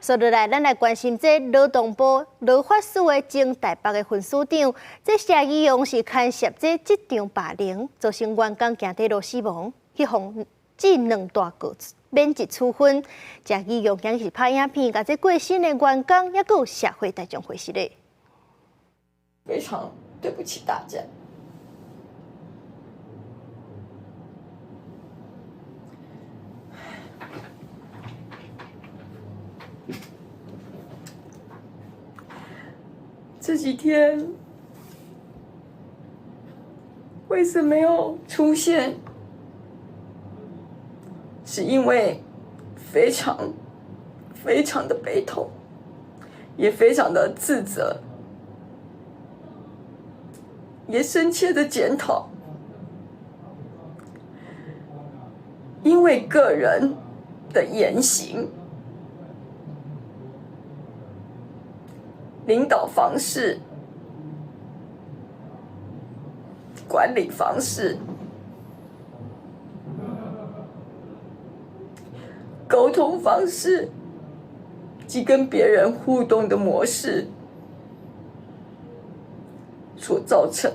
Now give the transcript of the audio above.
接落來，咱來關心這勞動部勞發署的前台北的分署長，這謝宜陽是牽涉這職場霸凌，造成員工行底路死亡，去予記兩大過免職處分。謝宜陽今日是拍影片，共這過身的員工，抑閣有社會大眾回憶咧。非常對不起大家。這幾天為什麼沒有出現？是因為非常非常的悲痛，也非常的自責，也深切的檢討，因為個人的言行、領導方式、管理方式、溝通方式及跟別人互動的模式所造成。